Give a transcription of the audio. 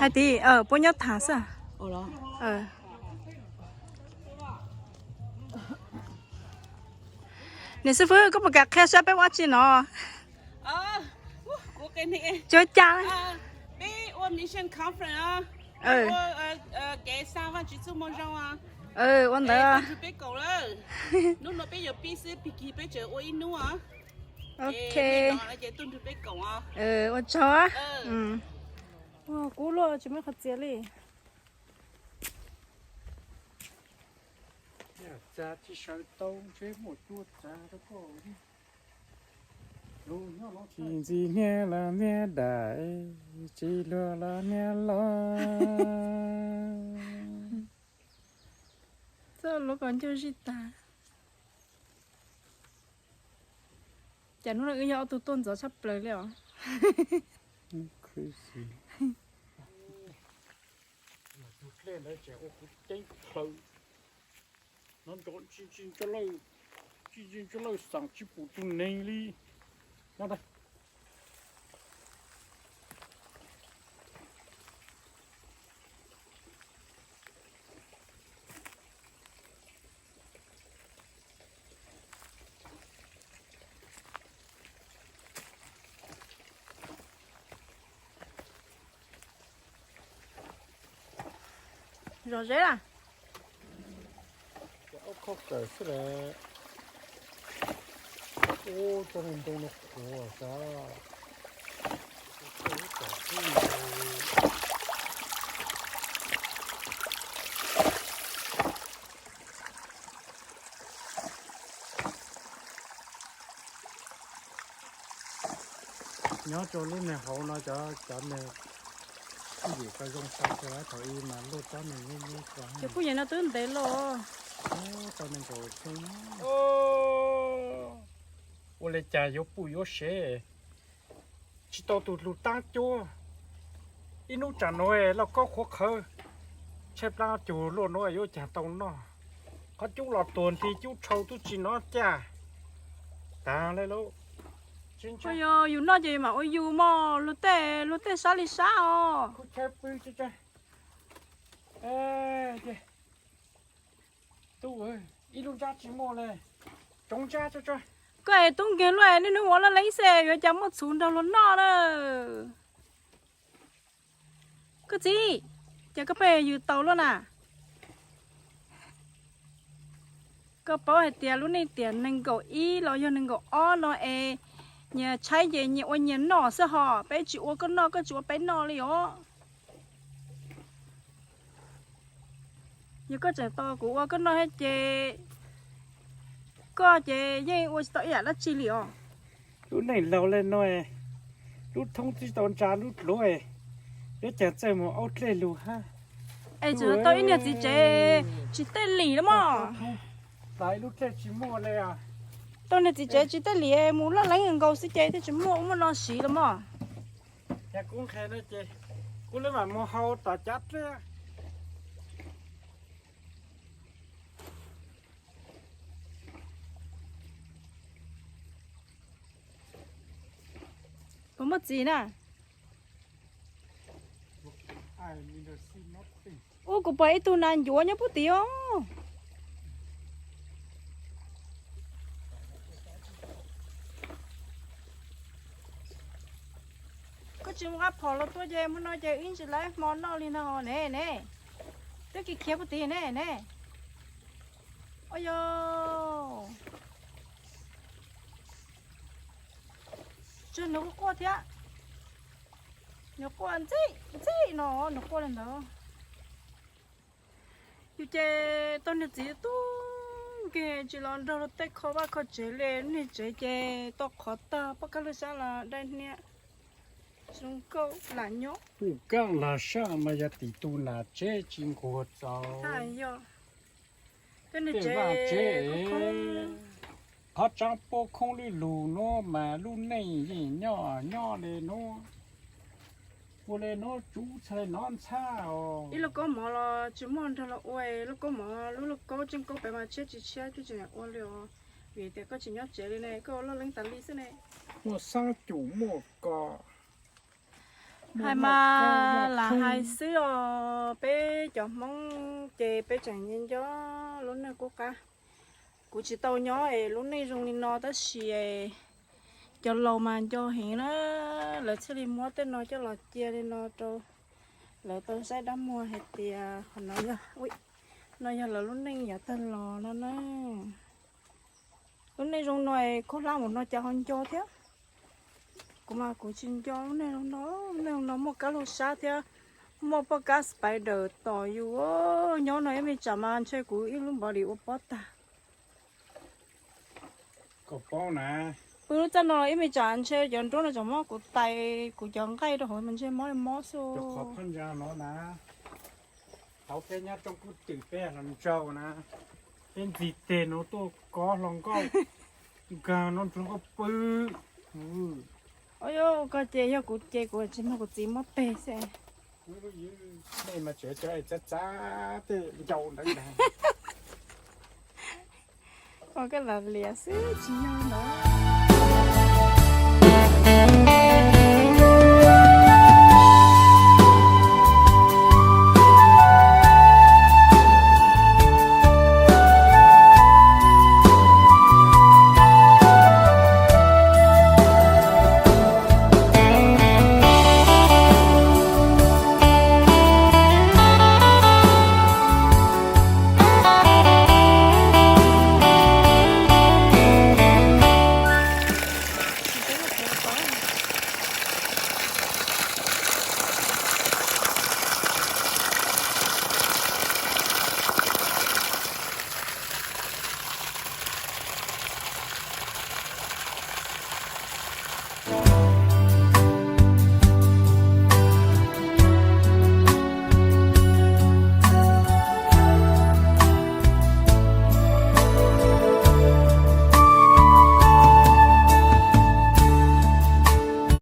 Hais tias puab nyob tham xwb. Niam xib fwb, koj puas kam qhia saib peb ua dab tsi no? Tsis ua cas. Peb ua mission conference, kev xa Vajtswv txuj moo zoo. Ua ntawd. Peb kaum lawm. Hnub no peb yuav pib xwb, pig kig peb tseem ua ib hnub. Ok. Ces tuaj nrog peb kaum. Ua tsaug. Kub luaj tsis muaj qhov txias li. Txav tsis sawv tau ntshe muaj cua txav rau koj. Tsis ntxi hniav los hniav dais, tsis hluas los hniav loj. Txoj lub qos ncauj zij tag. Cas hnub no wb yog ob tug tuaj ntxov tshaj plaws li os. Tus dlej ntawd tseem ua kuv ceeb plhaws. No nrov ntsi ntsi ntsoj lawj, ntsi ntsi ntsoj lawj xaam tsis pum tus neeg li. Zom zeb a. Cov aub khauj kawm xwb las. Ub, cov ntoo no qhuav sav. Nyob rau lub niag hauv no cov, cov niag xwb yim ko zoo sai kawg, thaum ub mas luaj tsob niag nyuab nyuab ko. Cov phooj ywg no twb ntev los tau nees nkaum xyoo. Ua li cas yuav puj yuav sev, tsis tau tus lug taab cuab. Ib hnub tsam nuav lauj kaub qhuav qhawv, tshaib plab cug luaj nuav yuav caag tau noj. Qhov cub los tuag nti, cub tshau tub tsi nov caj. Taag le lauj. Yog yus noj ces yus mam ua yus mog, luag tej, luag tej sab li sab os. Tub, ib lub ntsab tsis muaj le. Tsoov ntsab tso tso. Koj es tub nkeeg luaj, niaj hnub ua laj leeb xwb yuav cas muaj txhuv nrog luag noj na. Koj txiv, cas koj pheej yws taus luaj na? Koj paub hais tias lub neej tiam nees nkaum ib los yog nees nkaum ob no es nyias tshaib ces nyias ua nyias noj xwb hos, peb tsis ua koj noj, koj tsis ua peb noj li os. Yog koj tseem tos kuv ua koj noj thiab ces koj ces yeej ua tsis tau ib yam dab tsi li os. Lub neej laug le nuav, lub thoob tsis tau ntsa lub dluav, peb caag txawj mus aub dlej lug hab. Es tseem tau ib niag txiv tsev tsis tej lim los mog. Tau niag txiv tsev tsis tej lim mus laj leeb nkaus xwb ces twb tsis muaj ub muaj no siv los mog. Yog kuv nqhes no ces kuv le mam mus hau tom cav dlej. Puas muaj txiv na? Ub, kuv pom ib tug nas ncuav nyob puag tid os. Koj tsis mus qab phom los tuaj ces hmo no ces ib ntsis lawv hmo noj li ntag ne ne. Twb kis khiav puag tid ne ne. Ua yog tsawg nws quaj quaj thiab. Nws quaj ntxim ntxim no, nws quaj li ntawd. Yus ces tau niag txiv tub nkeeg tsis los nrog luag tej kho vaj kho tsev li, niag tsev ces tau qhov tag, poj kab lwj sab los dai hnia, zoo nkauj lam nyob. Poj kab lwj sab mas yog tim tug nam tsev tsis nquag txaus. Tej vaj tsev, qhov tsaab puab khoob lwj lug nuav mas lub neej yeej nyob nyob le nuav. Ua le nuav tsuv txhaj le nov ntxhab os. Ib lauj kaub mov los tsis muaj nrog luag ua, lauj kaub mov lub lauj kaub tseem kaub pem mas tshiab tsis tshiab twb tsis ua li os. Vim tias koj tsis nyob tsev li ne, koj ua laj leeb tas li xwb ne. Muaj xaab cum muaj kos. Hais mas lam hais xwb os, peb cov Hmoob ces peb tseem nco nco lub neej qub qab. Kuv tsis tau nyob es lub neej zoo li no tab sis cov laus mas nco heev na, lawv thiaj li muab tej no coj los cia li no rau lawv tau saib dab muag hais tias qhov no yog, no yog lawv lub neej yav tag los no na. Lub neej zoo no khaub hlab mus no cas ho nco thiab. Kuv mas kuv tsis nco lub neej zoo no, lub neej zoo no muaj kab laug sab thiab, muaj poj kab spider tos yus. Nyob no ib me tsam mas ntshe kuv ib lub body ua pob tag. Pw lub txaj no ib me tsam ntshe cov nruab no tseem muab kuv tais, kuv cov nqaij rau hauv mas ntshe mob li mob xwb. Qhov phaj ntsa no na, tauv peb nyob rooj kub twm peb los ntsau na, peb ntxig teg no tuaj kov hlo nkauj, nkag no nrog nkauj pw. Koj ces yog kuv ces kuv tsis muaj kuv txiv muab peg xwb. Nej mas tseem cov txav txav tej ncau ntawd ntag. Ua koj lam liam xwb tsis yog ntawd.